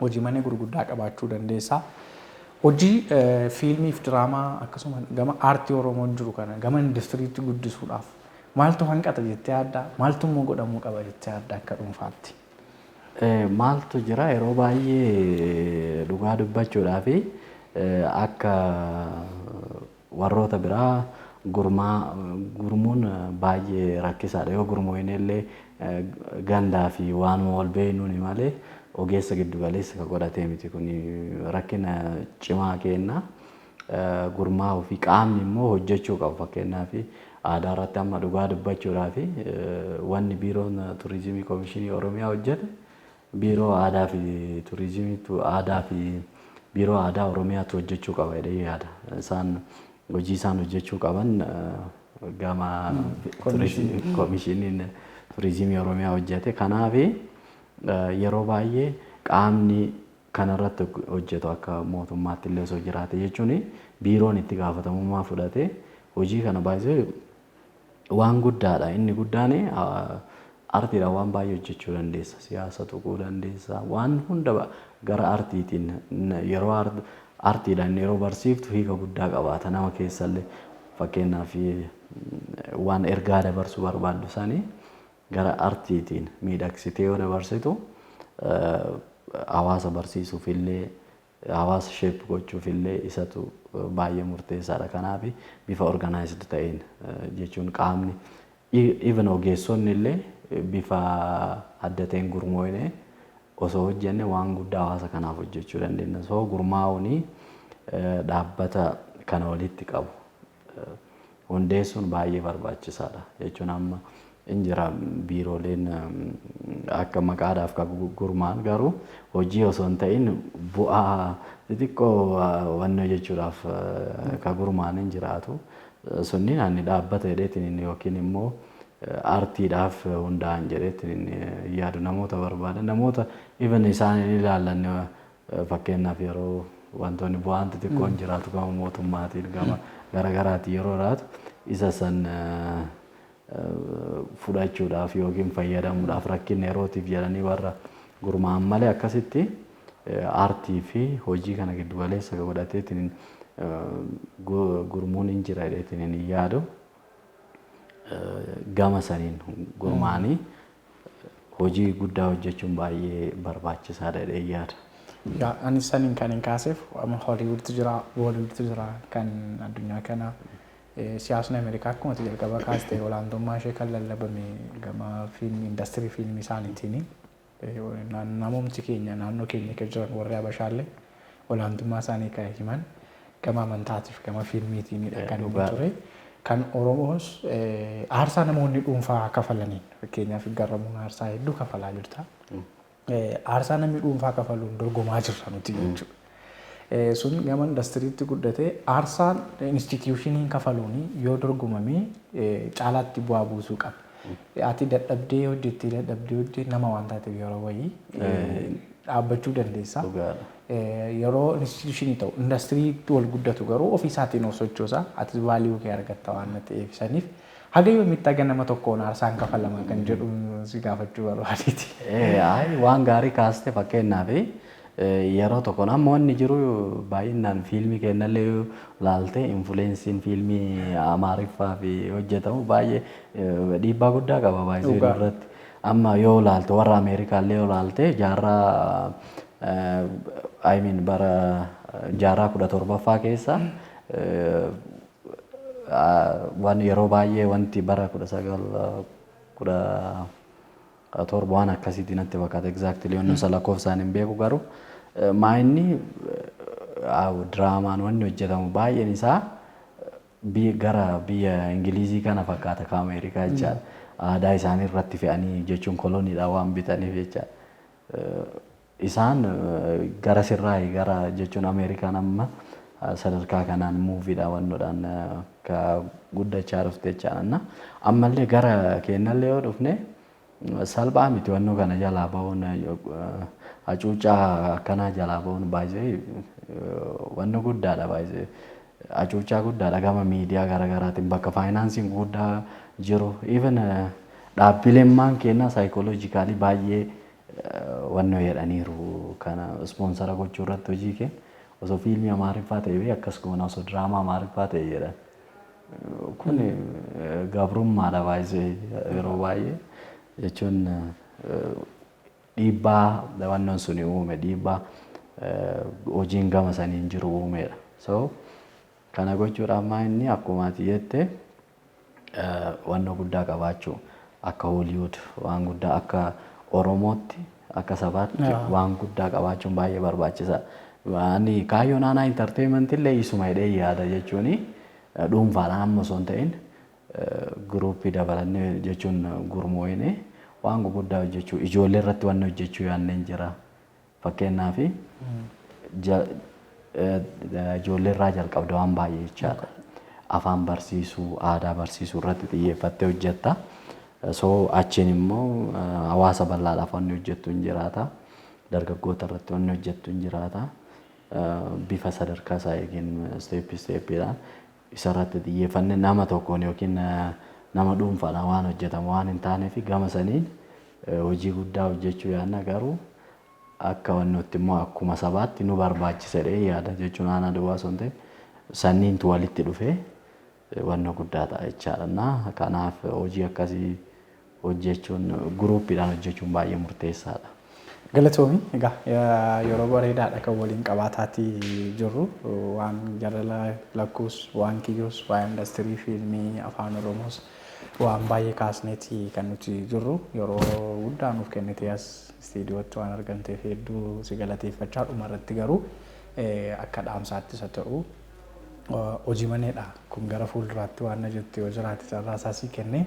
hojii mana gurguddaa qabaachuu dandeessa. Hojii fiilmii fi diraamaa akkasuma gama aartii Oromoon jiru kana gama indastiriitti guddisuudhaaf maaltu hanqata jettee yaadda? Maaltu immoo godhamuu qaba jettee yaadda akka dhuunfaatti? Maaltu jira, yeroo baay'ee dhugaa dubbachuudhaa fi akka warroota biraa gurmuun baay'ee rakkisaadha. Yoo gurmuun illee gandaa fi waanuma wal beeknuuni malee ogeessa giddu galeessa kan godhatee miti, kun rakkina cimaa kenna. Gurmaa'uu fi qaamni immoo hojjechuu qabu. Fakkeenyaaf, aadaa irratti amma dhugaa dubbachuudhaa fi wanni biiroon turizimii komishinii Oromiyaa hojjete biiroo aadaa fi turizimiitu, aadaa fi biiroo aadaa Oromiyaatu hojjechuu qaba jedhee yaada. Isaan hojii isaan hojjechuu qaban gama komishiniin turizimii Oromiyaa hojjete. Kanaaf yeroo baay'ee qaamni kanarratti hojjetu akka mootummaatti illee osoo jiraate, jechuun biiroon itti gaafatamummaa fudhate hojii kana baay'ee waan guddaadha. Inni guddaan artiidhaan waan baay'ee hojjechuu dandeessa. Siyaasa tuquu dandeessa. Waan hunda gara artiitiin yeroo artiidhaan yeroo barsiiftu hiika guddaa qabaata nama keessallee. Fakkeenyaaf, waan ergaa dabarsuu barbaaddu sanii gara artiitiin miidhagsitee yoo dabarsitu hawaasa barsiisuuf illee, hawaasa shape gochuuf illee isatu baay'ee murteessaadha. Kanaaf bifa organized ta'een, jechuun qaamni, even ogeessonni illee bifa adda ta'een gurmoofne osoo hojjenne waan guddaa hawaasa kanaaf hojjechuu dandeenya. So gurmaa'uun dhaabbata kana walitti qabu hundeessuun baay'ee barbaachisaadha. Jechuun amma in jira biirooleen akka maqaadhaaf kan gurmaa'an, garuu hojii osoo hin ta'in bu'aa xixiqqoo wanni jechuudhaaf kan gurmaa'an hin jiraatu. Sunniin ani dhaabbata jedheetiin yookiin immoo aartiidhaaf hundaa'an jedheetiin yaadu. Namoota barbaadan, namoota even isaan hin ilaallanne, fakkeenyaaf yeroo wantoonni bu'aan xixiqqoon jiraatu gama mootummaatiin gama garaagaraatiin yeroo jiraatu, isa san fudhachuudhaaf yookiin fayyadamuudhaaf rakkina yerootiif jedhanii warra gurmaa'an malee, akkasitti aartii fi hojii kana giddu galeessa godhateetiin gurmuun hin jira jedheetiin hin yaadu. Gama saniin gurmaa'anii hojii guddaa hojjechuun baay'ee barbaachisaadha jedhee yaada. Yaa, anis saniin kan hin kaaseef amma Hollywoodtu jira, Bollywoodtu jira, kan addunyaa kana siyaasni Ameerikaa akkuma ati jalqaba kaaste olaantummaa ishee kan lallabame gama fiilmii, indastirii fiilmii isaaniitiini. Namoomti keenya naannoo keenya kan jiran warri Habashaallee olaantummaa isaanii kan himan gama amantaatiif gama fiilmiitiinidha kan inni ture. Kan Oromoos aarsaa namoonni dhuunfaa kafalaniin, fakkeenyaaf Garramuun aarsaa hedduu kafalaa jirta. Aarsaa namni dhuunfaa kafaluun dorgomaa jirra nuti jechuudha. Sun gama indastiriitti guddatee aarsaan institutioniin kafaluun yoo dorgomame caalaatti bu'aa buusuu qaba. Ati dadhabdee hojjettee dadhabdee hojjettee nama waan taateef yeroo wayii Dhaabbachuu dandeessa. Dhugaadha. Yeroo institution ta'u, indastiriitti wal guddatu garuu ofii isaatiin of sochoosa, atis value kee argatta waan ta'eef, saniif haga yoomitti haga nama tokkoon aarsaan kafalama kan jedhu si gaafachuu barbaadeeti. Waan gaarii kaaste. Fakkeenyaaf, yeroo tokko amma wanni jiru baay'inaan fiilmii kennallee yoo laalte, influenceiin fiilmii Amaariffaa fi hojjetamu baay'ee dhiibbaa guddaa qaba baay'ee irratti. Amma yoo laalte, warra Ameerikaallee yoo laalte, jaarraa, I mean, bara jaarraa 17ffaa keessa waan yeroo baay'ee wanti bara 1917 waan akkasiitti natti fakkaata, exactly wanni isa lakkoofsaan hin beeku, garuu maayinni diraamaan wanni hojjetamu baay'een isaa gara biyya Ingilizii kana fakkaata ka Ameerikaa jechaadha. Aadaa isaanii irratti fe'anii jechuun koloniidhaan waan bitaniif jechaadha. Isaan gara sirraa gara jechuun Ameerikaan amma sadarkaa kanaan moviedhaan wannoodhaan ka guddachaa dhufte jechaadha. Ammallee gara keenyallee yoo dhufne, salphaa miti wannoo kana jalaa bahuun, hacuuccaa akkanaa jalaa bahuun baay'ee wanno guddaadha, baay'ee hacuuccaa guddaadha gama miidiyaa garaagaraatiin, bakka faayinaansiin guddaa jiru. Even dhaabbileen maan kennaa psychologically baay'ee wannoo jedhaniiru, kana sponsor gochuu irratti hojii kee osoo fiilmii Amaariffaa ta'e akkas goona, osoo diraamaa Amaariffaa ta'e jedhan. Kun gabrummaadha baay'ee yeroo baay'ee jechuun dhiibbaa wannoon suni uume, dhiibbaa hojiin gama saniin jiru uumedha. So kana gochuudhaaf maa inni akkuma ati jette wannoo guddaa qabaachuu, akka Hollywood waan guddaa, akka Oromootti, akka sabaatti waan guddaa qabaachuun baay'ee barbaachisaadha. Ani kaayyoon Aanaa Entertainment illee isuma jedhee yaada, jechuun dhuunfaadhaan amma osoo hin ta'in groupii dabalannee, jechuun gurmooyinee waan gurguddaa hojjechuu, ijoollee irratti wanni hojjechuu yaadneen jira. Fakkeenyaaf, ijoollee irraa jalqabda waan baay'ee jechaadha. Afaan barsiisuu, aadaa barsiisuu irratti xiyyeeffattee hojjetta. So achiin immoo hawaasa bal'aadhaaf wanni hojjettu hin jiraata. Dargaggoota irratti wanni hojjettu hin jiraata. Bifa sadarkaa isaa eegeen, step stepiidhaan isarratti xiyyeeffanne, nama tokkoon yookiin nama dhuunfaadhaan waan hojjetamu waan hin taaneef, gama saniin hojii guddaa hojjechuu yaadna. Garuu akka wannootti immoo akkuma sabaatti nu barbaachisa jedhee yaada, jechuun aanaa duwwaa osoo hin ta'in sanniintu walitti dhufee wannoo guddaa ta'a jechaadha. Kanaaf hojii akkasii hojjechuun, groupiidhaan hojjechuun baay'ee murteessaadha. Galatoomi. Egaa yeroo bareedaadha kan waliin qabaataatii jirru. Waan jaalala lakkuus, waan kiyyoos, waan indastirii fiilmii Afaan Oromoos waan baay'ee kaasneeti kan nuti jirru. Yeroo guddaa nuuf kennitee as istiidiyootti waan argamteef hedduu si galateeffachaa, dhuma irratti garuu akka dhaamsaattis haa ta'u, hojii maneedha kun gara fuulduraatti waan na jettu yoo jiraate carraa isaa sii kenneen,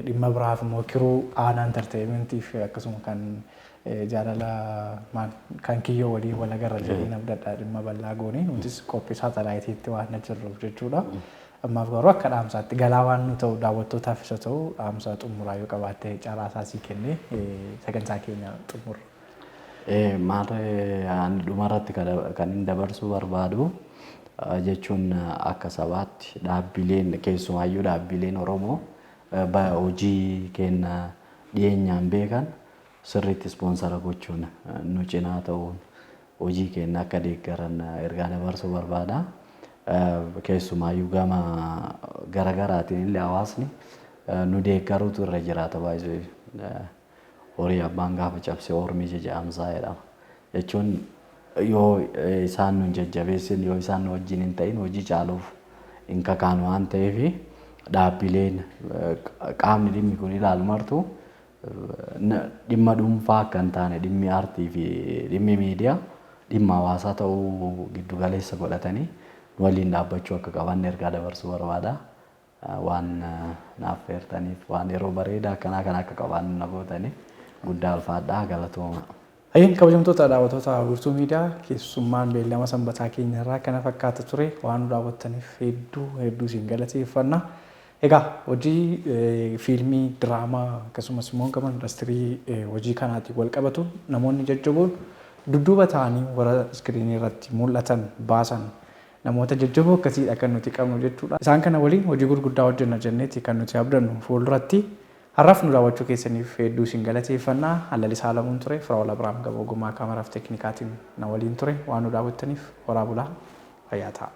dhimma biraaf immoo crew Aanaa Entertainmentiif akkasuma kan jaalala kan kiyyoo waliin wal agarra jedhee abdadha, dhimma bal'aa goonee nutis qophii saatalaayitiitti waan na jirruuf jechuudha. Ammaaf garuu akka dhaamsaatti galaa waan nu ta'u, daawwattootaaf isa ta'u, dhaamsa xumuraa yoo qabaatte carraa isaa sii kennee sagantaa keenya xumurra. Maarree, ani dhumarratti kan inni dabarsuu barbaadu, jechuun akka sabaatti dhaabbileen, keessumaayyuu dhaabbileen Oromoo hojii keenya dhiyeenyaan beekan, sirriitti sponsor gochuun nu cinaa ta'uun hojii keenya akka deeggaran ergaa dabarsuu barbaada. Keessumaayyuu gama garaagaraatiin illee hawaasni nu deeggaruutu irra jiraata baay'ee. Horii abbaan gaafa cabse ormi jaja'amsaa jedhama. Jechuun yoo isaan nu jajjabeessin, yoo isaan nu wajjin hin ta'in, hojii caaluuf hin kakaanu waan ta'eef, dhaabbileen qaamni dhimmi kun ilaalu martu dhimma dhuunfaa akka hin taane, dhimmi aartii fi dhimmi miidiyaa dhimma hawaasaa ta'uu giddu galeessa godhatanii waliin dhaabbachuu akka qaban ergaa dabarsuu barbaada. Waan naaf feertaniif, waan yeroo bareedaa akkanaa kan akka qabaannu na gootanii guddaa ulfaadhaa, galatooma. Ayyeen, kabajamtoota daawwattoota Wiirtuu Miidiyaa, keessummaan beellama sanbataa keenya irraa kana fakkaata ture. Waan nu daawwattaniif hedduu hedduu isin galateeffanna. Egaa hojii fiilmii, diraamaa akkasumas immoo gama indastirii hojii kanaatiin wal qabatu namoonni jajjaboon dudduuba ta'anii warra iskiriinii irratti mul'atan baasan namoota jajjaboo akkasiidha kan nuti qabnu jechuudha. Isaan kana waliin hojii gurguddaa hojjenna jenneeti kan nuti abdannu fuulduratti. Har'aaf nu daawwachuu keessaniif hedduu isin galateeffannaa. Lalisaa Alamuun ture. Firaa'ol Abiraam gama ogummaa kaameraaf teeknikaatiin na waliin ture. Waan nu daawwattaniif horaa bulaa, fayyaa ta'a.